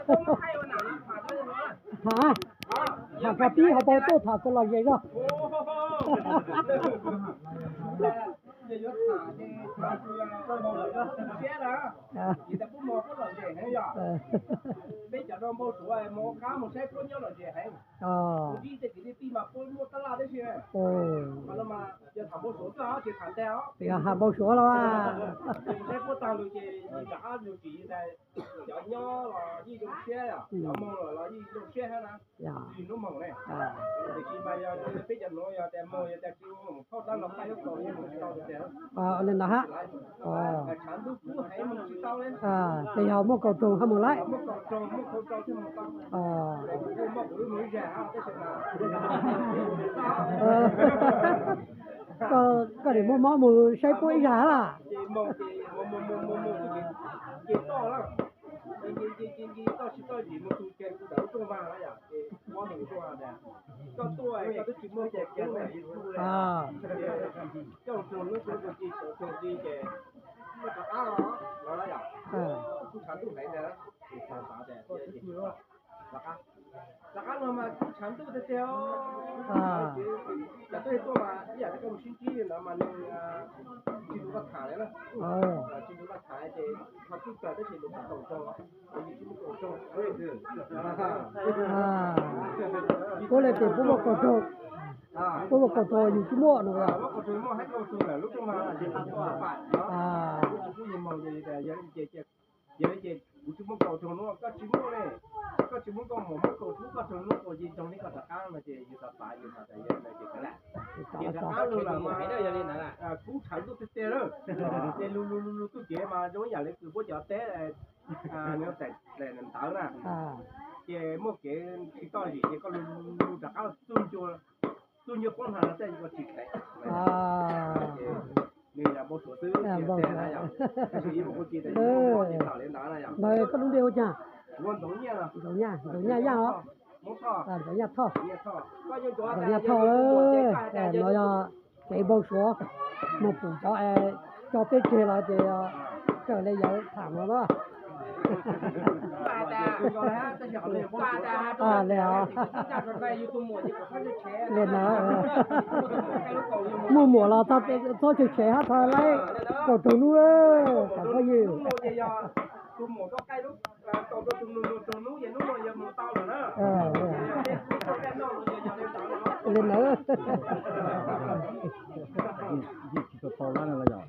ຮະ ຖາມກະປີ້ເຮົາບໍ່ໂຕ້ຖາມຕະຫຼອດເລີຍເນາະ. ເອີ ເອີ ໂອ້ ຢາກຖາມບໍ່ສວນແລ້ວວ່າ ອືມ ອ່າ ອັນນັ້ນນະຮະ ອໍ ອ່າ ແຕ່ເຮົາໝົດກອງໂຈງເຮົາໝົດໄລ ອໍ ເອີ ກໍ ກໍໄດ້ໝົດໝໍ່ໝູ່ໃຊ້ປຸ້ຍຢາລະ. ອ່າ ເອີ ອ່າ ອ່າ ກໍເລີຍເປັນຜູ້ບໍ່ກອດໂທດ ອ່າ ຜູ້ບໍ່ກອດໂທດຢູ່ທີ່ໝົດເນາະ. ອ່າ ອ່າ ເອີ ເອີ ກໍລຸງເດວຈ້າ ດອກຫຍ້າ ດອກຫຍ້າຍ່າງເນາະ ອ່າ ດອກຫຍ້າທໍ່ ດອກຫຍ້າທໍ່ ເອີ ເອີ ເນາະ ເຈົ້າເບົາສວນ ໝົດປູເຈົ້າ ເຈົ້າເປັນເກລາເດ ເຈົ້າເລີຍຢາກຖາມເຮົາເນາະ. ອ່າ ແລ້ວ ແມ່ນນະ ໝູ່ໝູ່ລາວ ຖ້າ ຖ້າແຊຫາ ຖ້າໄລກໍຕົງນູ້ເອີ ກໍຢູ່ ເອີ ເຫຼັ້ນເອີ.